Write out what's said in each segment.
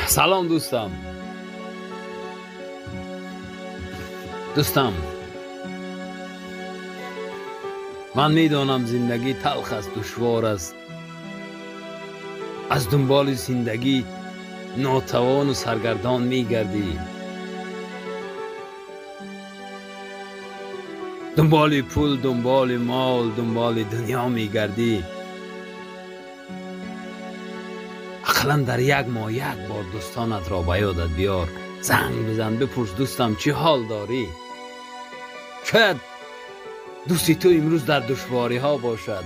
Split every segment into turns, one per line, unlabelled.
Салом, дӯстам. Дӯстам, ман медонам, зиндагӣ талх аст, душвор аст. Аз дунболи зиндагӣ нотавону саргардон мегардӣ. Дунболи пул, дунболи мол, дунболи дунё мегардӣ. Ақаллан дар як моҳ як бор дӯстонатро ба ёдат биёр. Занг бизан, бипурс: дӯстам, чӣ ҳол дорӣ? Шояд дӯсти ту имрӯз дар душвориҳо бошад.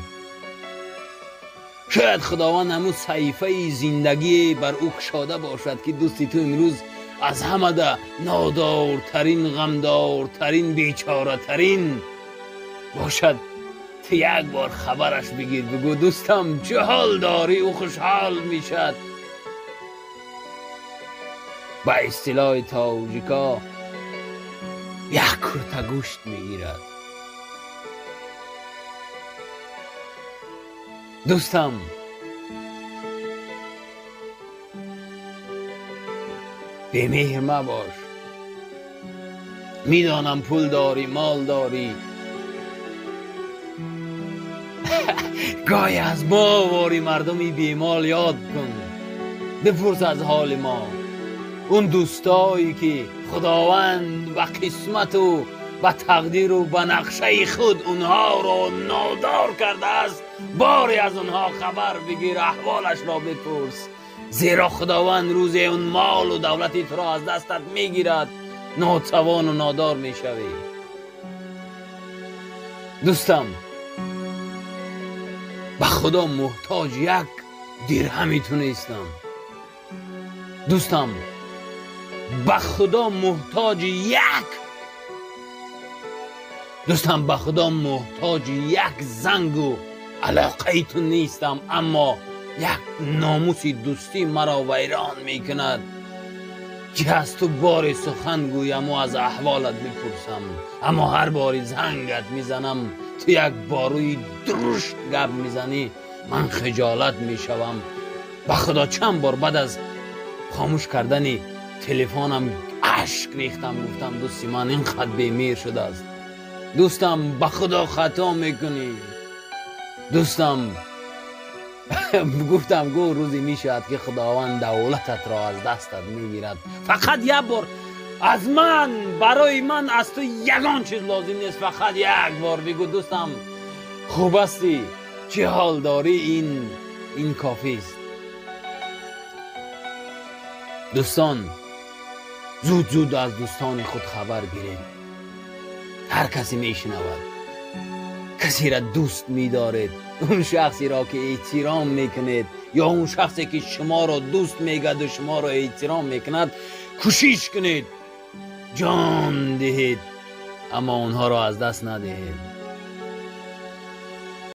Шояд Худованд ҳамун саҳифаи зиндагие бар ӯ кушода бошад, ки дӯсти ту имрӯз аз ҳамада нодортарин, ғамдортарин, бечоратарин бошад. Ту як бор хабараш бигир, бигӯ: дӯстам, чӣ ҳол дорӣ? Ӯ хушҳол мешад. Ба истилоҳи тоҷико, як курта гӯшт мегирад. Дӯстам, бемеҳр мабош. Медонам, пул дорӣ, мол дорӣ. Гоҳе аз мо вори мардуми бемол ёд кун, бипурс аз ҳоли мо. Он дӯстое ки Худованд ба қисмату ба тақдиру ба нақшаи худ онҳоро нодор кардааст, боре аз онҳо хабар бигир, аҳволашро бипурс, зеро Худованд рӯзе он молу давлати туро аз дастат мегирад, нотавону нодор мешавӣ. Дӯстам, ба Худо муҳтоҷ як дирҳами ту нестам. Дӯстам, ба Худо муҳтоҷи як дӯстам, ба Худо муҳтоҷи як зангу алоқаи ту нестам, аммо як номуси дӯстӣ маро вайрон мекунад, ки аз ту боре сухан гӯяму аз аҳволат бипурсам, аммо ҳар бори зангат мезанам, ту як борӯи дурушт гап мезанӣ, ман хиҷолат мешавам. Ба Худо, чанд бор баъд аз хомӯш кардани телефонам ашк рехтам, гуфтам: дӯсти ман ин қад бемеҳр шудааст. Дӯстам, ба Худо, хато мекунӣ. Дӯстам, гуфтам, гӯ рӯзе мешавад, ки Худованд давлататро аз дастат мегирад. Фақат як бор аз ман, барои ман аз ту ягон чиз лозим нест, фақат як бор бигӯ: дӯстам, хуб ҳастӣ, чӣ ҳол дорӣ? Ин кофист. Дӯстон, зуд зуд аз дӯстони худ хабар гиред. Ҳар касе мешунавад, касеро дӯст медоред, он шахсеро ки эҳтиром мекунед ё он шахсе ки шуморо дӯст мегаду шуморо эҳтиром мекунад, кӯшиш кунед, ҷон диҳед, аммо онҳоро аз даст надиҳед.